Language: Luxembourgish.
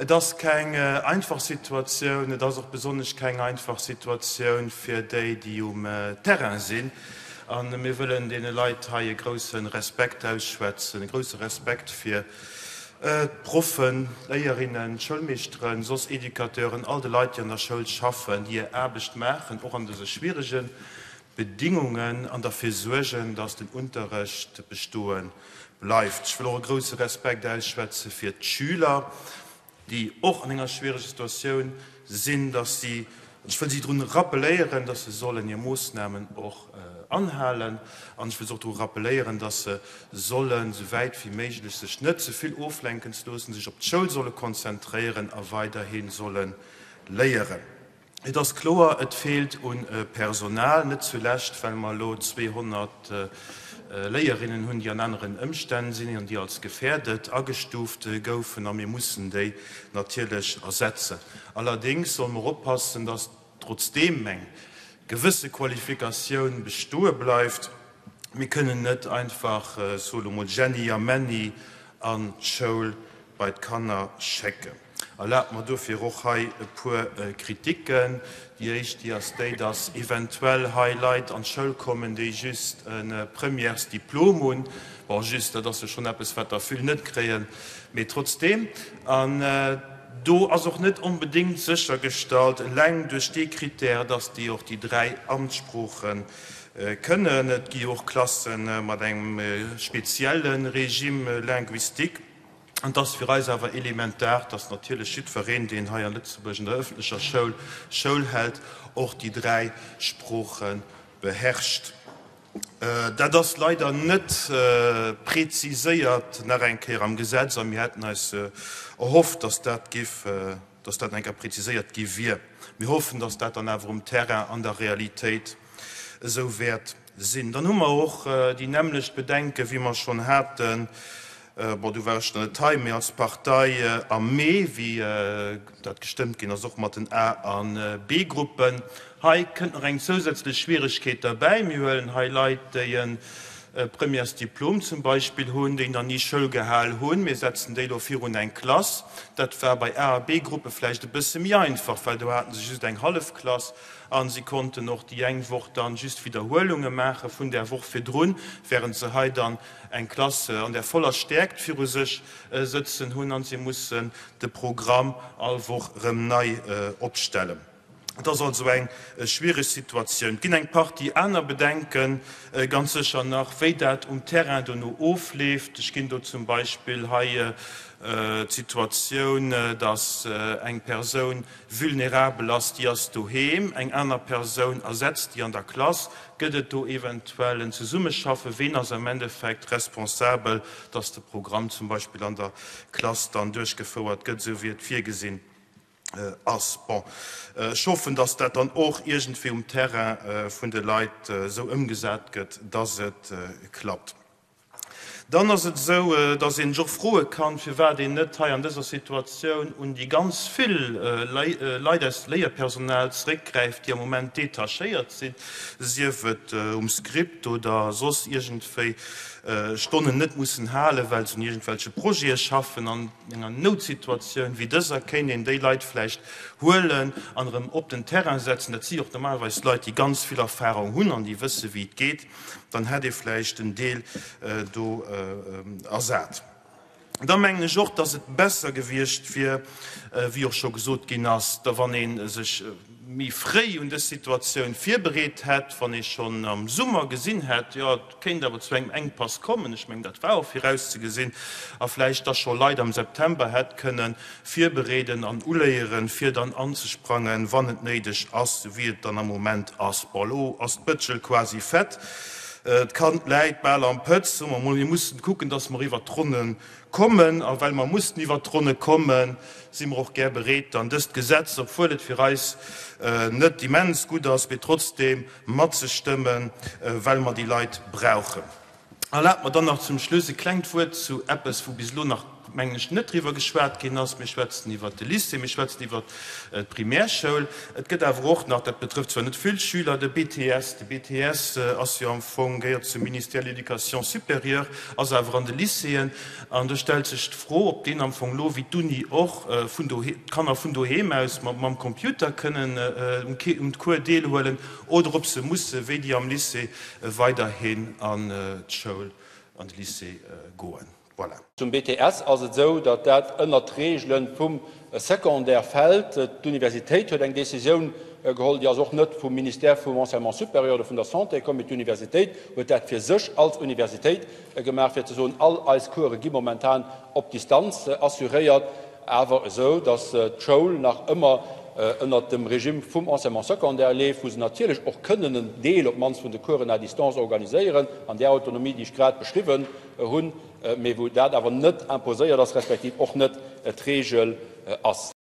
Et ass keng einfach Situatioun. Et ass och besonnesch keng einfach Situatioun fir déi, déi um Terrain sinn. A mir wëllen deene Leit hei e grouse Respekt ausschwätzen, e grouse Respekt fir d'Proffen, d'Léierinnen, d'Schoulmeeschteren, soss Educateuren, all de Leit, déi an der Schoul schaffen, déi hir Aarbecht maachen, och an dëse schwierege Bedingungen, an derfir suergen, dass den Unterrecht bestoe bleift. Ech wëll och e grouse Respekt ausschwätze fir d'Schüler, déi och an enger schwiereger Situatioun sinn, dass si, an ech wëll si drun rappeléieren, dass se sollen hir Moossnamen och anhalen, an ech wëll se och dru rappeléieren, dass se sollen, esou wäit wéi méiglech, sech net ze vill oflenken ze loossen, sech op d'Schoul solle konzentréieren a weiderhi solle léieren. Et ass kloer, et feelt u Personal, net zulescht, well mer elo 200 Léierinnen hunn, déi an aneren Ëmstänn sinn an déi als gefährdet agestuuft goufen, a mir mussen déi natierlech ersetzen. Allerdéngs solle mer oppassen, dass trotzdeem eng gewësse Qualifikatioun bestoe bleift. Mir kënnen net einfach, ech soe lo mol, Jenny a Menny an d'Schoul bei d'Kanner schécken. Erlaabt mer dofir och hei e puer Kritiken. Déi éischt, déi ass déi, dass eventuell hei Leit an d'Schoul kommen, déi just e Premièresdiplom hunn. Bon, just, dat ass jo schonn eppes, wat der vill net kréien, mee trotzdeem. An do ass och net onbedéngt séchergestallt, eleng duerch dee Critère, dass déi och déi 3 Amtssprooche kënnen. Et gi jo och Klasse mat engem spezielle Régime linguistique. An et ass fir eis awer elementar, dass natierlech jiddwereen, deen hei a Lëtzebuerg an der öffentlecher Schoul Schoul hält, och déi 3 Sprooche beherrscht. Dat ass leider net preziséiert nach eng Kéier am Gesetz a mir hätten eis erhofft, dass dat giff, dass dat nach eng Kéier preziséiert gi wier. Mir hoffen, dass dat dann awer um Terrain an der Realitéit esou wäert sinn. Dann hu mer och déi nämmlecht Bedenke wéi mer schonn haten, bon, du war ech nach net hei, mee als Partei am Mee, wéi dat gestëmmt ginn ass, och mat den A a B-Gruppen. Hei kënnt nach eng zousätzlech Schwieregkeet derbäi. Mir huelen hei Leit, déi e Premièresdiplom zum Beispill hunn, déi nach ni Schoul gehal hunn. Mir setzen déi elo virun eng Klass. Dat war bei A a B-Gruppe vläicht e bësse méi einfach, well do hate se just eng hallef Klass a si konnten och déi eng Woch dann just Widderhuelunge maache vun där Woch virdrun, während se hei dann eng Klass an der voller Stäerkt viru sech sëtzen hunn a si mussen de Programm all Woch erëm nei opstellen. Et ass also eng schwiereg Situatioun. Et ginn eng Partie aner Bedenken, ganz sécher nach, wéi dat um Terrain dono ofleeft. Ech ginn do zum Beispill hei d'Situatioun, datt eng Persoun vulnerabel ass, déi ass doheem, eng aner Persoun ersetzt déi an der Klass. Gëtt et do eventuell en Zesummeschaffen? Ween ass am Endeffekt responsabel, datt de Programm zum Beispill an der Klass dann duerchgefouert gëtt, esou wéi et virgesinn ass? Bon, ech hoffen, datt dat dann och iergendwéi um Terrain vun de Leit esou ëmgesat gëtt, datt et klappt. Dann ass et esou, datt een sech och froe kann, firwat een net hei an dëser Situatioun un déi ganz vill Leit aus dem Léierpersonal zeréckgräift, déi am Moment detachéiert sinn, sief et um Script oder soss iergendwéi Stonnen net mussen halen, well se un iergendwelche Projete schaffen. An enger Noutsituatioun wéi dëser kéint een déi Leit vläicht huelen an erëm op den Terrain setzen. Dat si jo och normalerweis Leit, déi ganz vill Erfahrung hunn an déi wësse wéi et geet. Dann hätt ee vläicht en Deel do ersat. Da mengen ech och, dass et besser gewiescht wier, wéi och scho gesot ginn ass, da wann ee sech méi fréi un dës Situatioun virbereet hätt, wann ee schonn am Summer gesinn hätt, jo, et kéint awer zu engem Enkpass kommen, ech mengen, dat war och virauszegesinn, a vläicht da scho Leit am September hätt kënnen virbereeden an uléieren, fir dann anzesprangen, wann et néideg ass, sou wéi et dann am Moment ass. Bon, elo ass d'Bëtschel quasi fett, d'Kand läit bal am Pëtz, soe mer mol. Mir mussen kucken, dass mer iwwert d'Ronne kommen. A well mer mussen iwwert d'Ronne kommen, si mer och gär bereet, dann dëst Gesetz, obwuel et fir eis net immens gutt ass, mee trotzdeem matzestëmmen, well mer déi Leit brauchen. Erlaabt mer dann nach zum Schluss e klengt Wuert zu eppes, wou bis elo nach. mengen ech, net driwwer geschwat ginn ass. Mir schwätzen iwwert de Lycée, mir schwätzen iwwert d'Primärschoul. Et gëtt awer och nach, dat betrëfft zwar net vill Schüler, de BTS. De BTS ass jo am Fong, gehéiert zum Ministère de l'Éducation supérieure, ass awer an de Lycéeën. An do stellt sech d'Fro, ob deen am Fong elo, wéi d'Uni och, vun dohe, d'Kanner vun doheem aus mam Computer kënnen um Cours deelhuelen oder ob se musse, wéi déi am Lycée, weiderhin an d'Schoul, an de Lycée goen. Voilà. Zum BTS ass et esou, datt dat ënnert d'Regele vum Secondaire fält. D'Universitéit huet eng Décisioun geholl, déi ass och net vum Ministère vum Enseignement supérieur oder vun der Santé komm, mee d'Universitéit huet dat fir sech als Universitéit gemaach, fir ze soen, all eis Course gi momentan op Distanz assuréiert, awer esou, datt d'Schoul nach ëmmer ënnert dem Regime vum Enseignement secondaire leeft, wou se natierlech och kënnen en Deel op d'mannst vun de Coursen à distance organiséieren, an där Autonomie, déi ech grad beschriwwen hunn, mee wou dat awer net imposéiert ass, respektiv och net d'Regel ass.